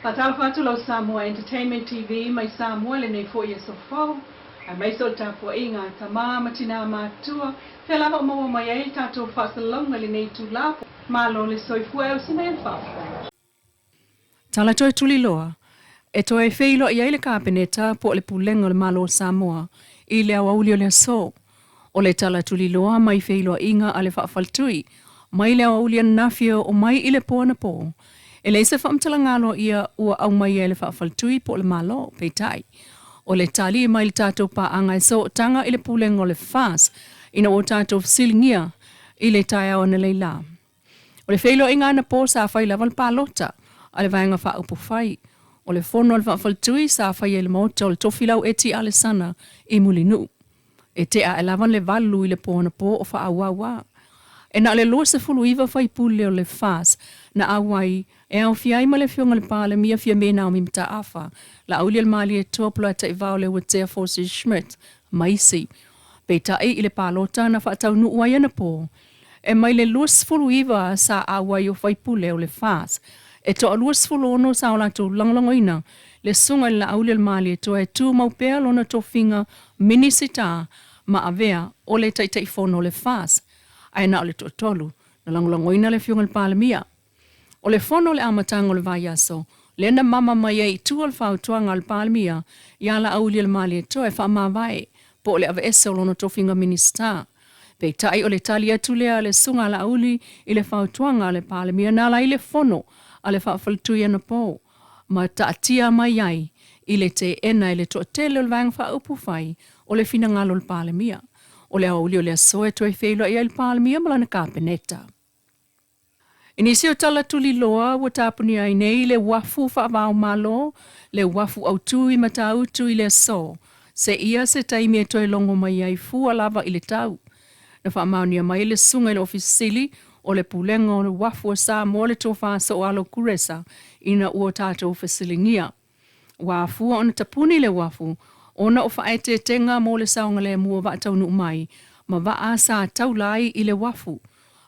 Faatalofa atu lau Samoa Entertainment TV mai Samoa i lenei foi aso fou, aemaise o le tapuaiga a tama ma tinā matutua, fea lava o maua mai ai le tatou faasalalauga i lenei itula. Malo le soifua e usi mai ai le faafetai. Tala toe tuliloa, e toe feiloai ai le Kapeneta po o le Pulega o le Malo o Samoa i le aoauli o le aso. O le tala tuliloa mai feiloaiga a le faafaletui mai le aoauli ananafi e oo mai i le po anapo. E leai se faamatalaga aloaia ua aumaia e le faafaletui po o le Malo, peitai, o le tali mai le tatou paaga e sootaga i le Pulega o le FAS ina ua tatou fesiligia i le taeao analeila. O le feiloaiga anapo sa fai lava le palota a le Vaega Faaupufai. O le fono a le Faafaletui sa faia i le Maota o le Tofilau Eti Alesana i Mulinuu. E tea ae lava le 8 i le po anapo o faaauau a. E na o le 29 faipule o le FAS na auai e aofia ai ma le Afioga i le Palemia Fiame Naomi Mataafa, Laaulialemalietoa Polataivao Leuatea Forsyth Schmidt ma isi. Peitai i le palota na faataunuu ai anapo, e mai le 29 sa auai o faipule o le FAS, e toa 26 sa o latou lagolagoina le Susuga i le Laaulialemalietoa e tumau pea lona tofiga Minisita ma avea o le Taitaifono o le FAS, ae na o le toatolu na lagolagoina le Afioga i le Palemia. O le fono o le amataga o le vaiaso, lea na mama mai ai i tua le fautuaga a le Palemia ia Laaulialemalietoa e faamavae po o le aveese o lona tofiga Minisita. Peitai o le tali atu lea a le Susuga a Laauli i le fautuaga a le Palemia na ala ai le fono a le faafaletui anapo ma taatia mai ai i le teena e le toatele o le Vaega Faaupufai o le finagalo o le Palemia. O le aoauli o le aso e toe feiloai ai le Palemia ma lana Kapeneta. I nisi o tala tuliloa ua tapunia ai nei le uafu faava-o-Malo, le uafu autū i Matautu i le aso, seia se taimi e toe logo mai ai fua lava i le tau. Na faamaonia mai e le Susuga i le Ofisa Sili o le Pulega o le Uafu a Samoa le Tofa Sooalo Kuresa ina ua tatou fesiligia. Ua afua ona tapuni le uafu ona o faaeteetega mo le saogalemu o vaa taunuu mai ma vaa sa taula ai i le uafu.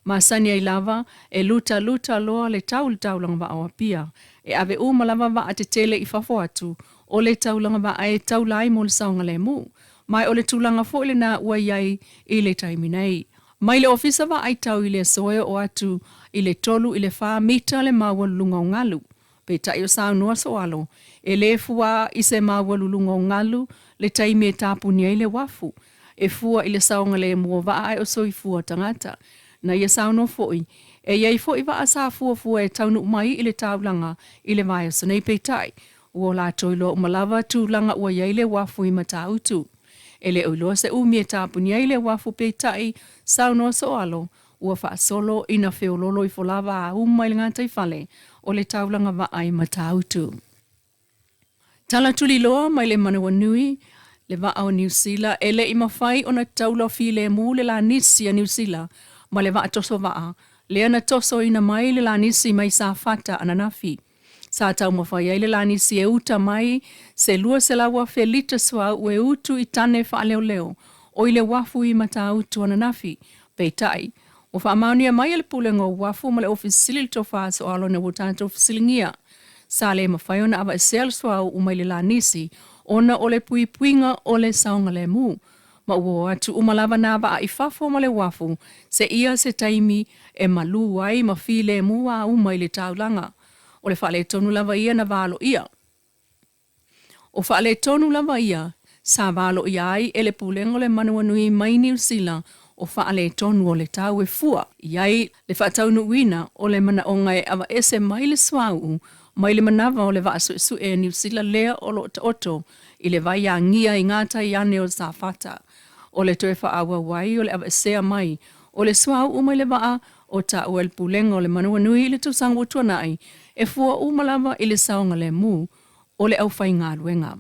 Masani ai lava e lutaluta loa le tau i le taulaga vaa o Apia. E ave uma lava vaa tetele i fafo atu o le taulaga vaa e taula ai mo le saogalemu. Ma o le tulaga foi lena ua i ai i le taimi nei. Mai le Ofisa Vaai Tau i le aso e oo atu i le 3 i le 4 mita le maualuluga o galu. Peitai o saunoa Soalo, e le fua i se maualuluga o galu le taimi e tapuni ai le uafu. E fua i le saogalemu o vaa ae o soifua tagata. Na ia saunoa foi, e i ai foi vaa sa fuafua e taunuu mai i le taulaga i le vaiaso nei peitai, ua latou iloa uma lava tulaga ua i ai le uafu i Matautu. E le o iloa se umi e tapuni ai le uafu peitai, saunoa Soalo, ua faasolo ina feololo ifo lava a uma i le gataifale o le taulaga vaa i Matautu. Tala tuliloa mai le manawanui, le vaa o Niu Sila e le i mafai ona taula filemu le lanisi a Niu Sila ma le vaa toso vaa lea na tosoina mai le lanisi mai Safata ananafi. Sa taumafai ai le lanisi e uta mai se 200,000 lita suauu e utu i tane faaleoleo o i le uafu i Matautu ananafi. Peitai, ua faamaonia mai e le Pulega o Uafu ma le Ofisa Sili le Tofa Soalo ina ua tatou fesiligia. Sa le mafai ona aveesea le suauu mai le lanisi ona o le puipuiga o le saogalemu, ma ua o atu uma lava nā vaa i fafo ma le uafu seia se taimi e malū ai ma filemu a uma i le taulaga. O le faaletonu lava ia na valoia. O faaletonu lava ia sa valoia ai e le Pulega o le Manawanui mai Niu Sila o faaletonu o le tau e fua i ai le faataunuuina o le manaoga e aveese mai le suauu mai le manava o le vaa suesue a Niu Sila lea o lo o taoto i le vai agia i gatai ane o Safata. O le toe faaauau ai o le aveesea mai o le suauu mai le vaa o taua e le Pulega o le Manawanui i le tausaga ua tuanai, e fua uma lava i le saogalemu o le aufaigaluega.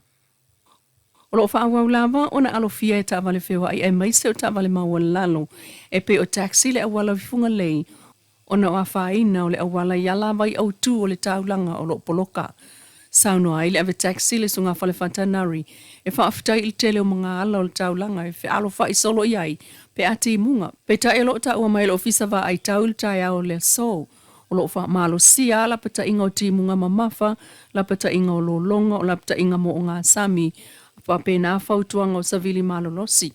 O lo o faaauau lava ona alofia e taavale feoai aemaise o taavale maualalo e pei o taxi le auala o Fugalei ona o afaina o le auala i alavai autū o le taulaga o lo o poloka. Saunoa ai le ave taxi le Susuga Falefata Nari e faafetai i le tele o magaala o le taulaga e fealofa'i solo i ai pe a timuga. Peitai o lo o taua mai e le Ofisa Vaai Tau i le taeao o le aso. O lo o faamalosia lapataiga o timuga mamafa, lapataiga o lologa, o lapataiga mo ogasami, faapena fautuaga o savili malolosi.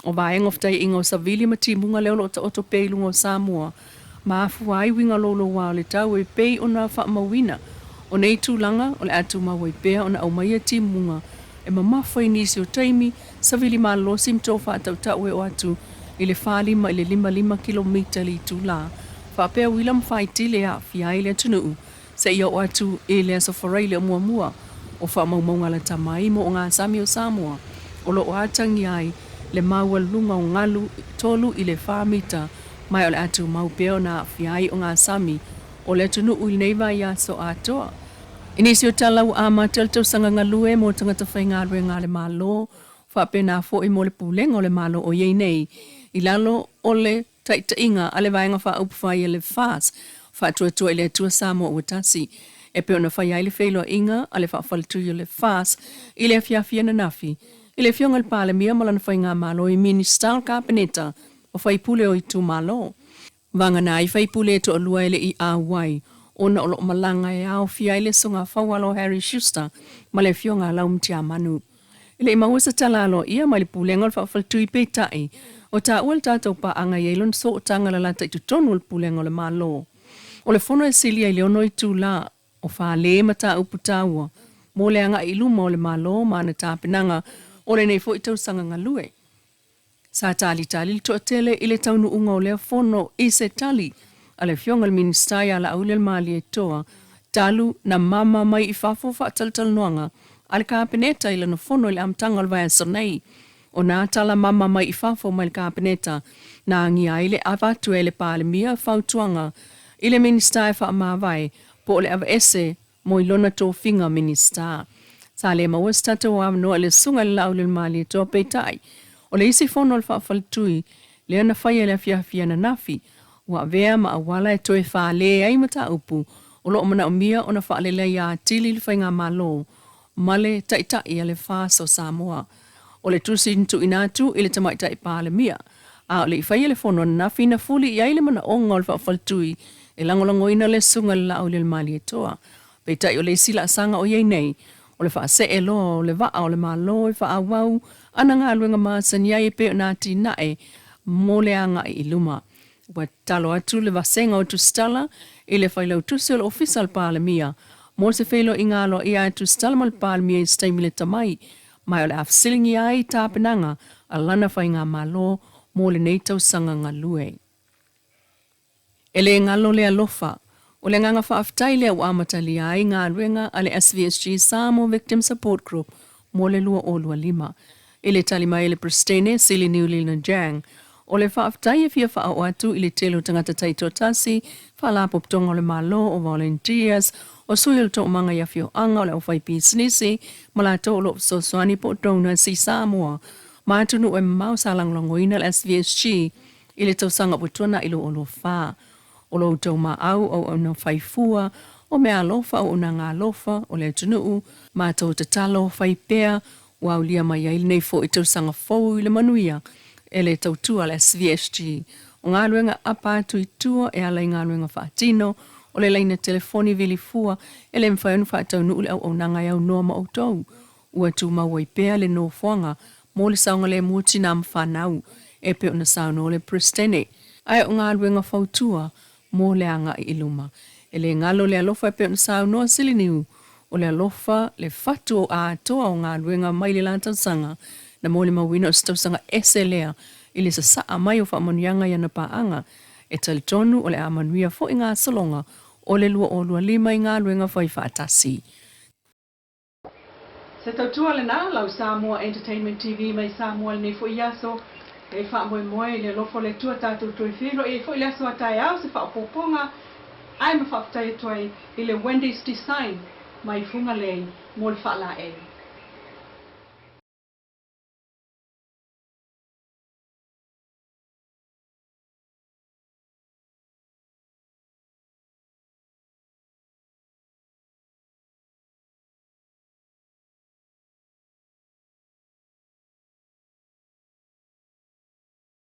O vaega o fetaiaiga o savili ma timuga lea o lo o taoto pea i luga o Samoa, ma afua ai uiga louloua o le tau e pei ona faamauina. O nei tulaga, o le a tumau ai pea ona aumaia timuga e mamafa i nisi o taimi, savili malolosi ma toe faatautau e oo atu i le 45 i le 55 kilomita i le itula, faapea uila ma faitili e aafia ai le atunuu seia oo atu i le Aso Faraile o muamua o faamaumauga lata mai mo ogasami o Samoa o lo o atagia ai le maualuluga o galu 3 i le 4 mita ma o le a tumau pea ona aafia ai ogasami o le atunuu i lenei vaiaso atoa. I nisi o tala ua amata le tausaga galue mo tagata faigaluega a le Malo, faapena foi mo le Pulega o le Malo o i ai nei i lalo o le taitaiga a le Vaega Faaupufai a le FAS, Faatuatua i le Atua Samoa Ua Tasi, e pei ona faia ai le feiloaiga a le faafaletui o le FAS i le afiafi ananafi i le Afioga i le Palemia ma lana faigamalo i Minisita o le Kapeneta ma faipule o itumalo. Vagana ai faipule e toalua e le i auai ona o lo o malaga e aofia ai le Soga Faualo Harry Schuster ma le Afioga a Laumatiamanu. E le i maua se tala aloaia mai le Pulega o le Faafaletui peitai, o taua le tatou paaga e i ai lona sootaga lalata i totonu o le Pulega o le Malo. O le fono e silia i le ono itula o fale mataupu taua mo le agai i luma o le Malo ma ana tapenaga o lenei foi tausaga galue. Sa talitali le toatele i le taunuuga o lea fono i se tali a le Afioga i le Minisita ia Laauli-Malietoa talu na mama mai i fafo faatalatalanoaga a le Kapeneta i lana fono i le amataga o le vaiaso nei. O nā tala mama mai i fafo mai le Kapeneta na agia ai le avatu e le Palemia fautuaga i le Minisita e faamavae po o le aveese mo i lona tofiga Minisita. Sa le maua se tatou avanoa i le Susuga i le Laauli-Malietoa peitai, o le isi fono a le faafaletui lea na faia i le afiafi ananafi, ua avea ma auala e toe fale ai mataupu o lo o manaomia ona faaleleia atili le faigamalo ma le Taitai a le FAS o Samoa. O le tusi na tuuina atu i le Tamaitai Palemia, a o le i faia le fono ananafi na fuli i ai le manaoga o le faafaletui e lagolagoina le Susuga i le Laauli-Malietoa. Peitai o le isi laasaga o i ai nei, o le faasee loa o le vaa o le Malo e faaauau ana galuega masani ai e pei ona atinae mo le agai i luma. Ua tatalo atu le Vasega o Tusitala i le Failautusi o le Ofisa o le Palemia mo se feiloaiga aloaia a Tusitala ma le Palemia i se taimi lata mai, ma o le a fesiligia ai tapenaga a lana faigamalo mo lenei tausaga galue. E le galo le alofa. O le agaga faafetai lea ua amatalia ai galuega a le SVSG Samoa Victim Support Group mo le 2025. I le tali mai a le Peresetene, Sili Niulina Jang, o le faafetai e fia faaoo atu i le tele o tagata taitoatasi, Faalapotopotoga o le Malo, o volunteers, o sui o le toomaga i afioaga, o le aufaipisinisi, ma latou o lo o fesoasoani po o donors i Samoa ma atunuu e mamao sa lagolagoina le SVSG i le tausaga ua tuanai 2024. O lo outou maau, auauna faifua, o meaalofa, auaunaga alofa, o le atunuu, matou tatalo, fai pea, ua aulia mai ai lenei foi tausaga fou i le manuia e le tautua a le SVSG. O galuega apa atu i tua e ala i galuega faatino, o le laina telefoni vili fua e le mafai ona faataunuu le auaunaga e aunoa ma outou. Ua tumau ai pea le nofoaga mo le saogalemu o tinā ma fanau, e pei ona saunoa le Peresetene. Ae o galuega fautua mo le agai i luma. E le galo le alofa e pei ona saunoa Siliniu, o le alofa le fatu o atoa o galuega mai le la tausaga na molimauina o se tausaga ese lea i le sasaa mai o faamanuiaga i ana paaga. E talitonu o le a manuia foi gasologa o le 2025 i galuega fai faatasi. Se tautua lena, lau Samoa Entertainment TV mai Samoa i lenei foi aso. E faamoemoe i le alofa o le Atua tatou toe feiloai ai foi i le aso a taeao se faaopoopoga ae ma faafetai atu ai i le Wendy's Design mai Fugalei mo le faalaei.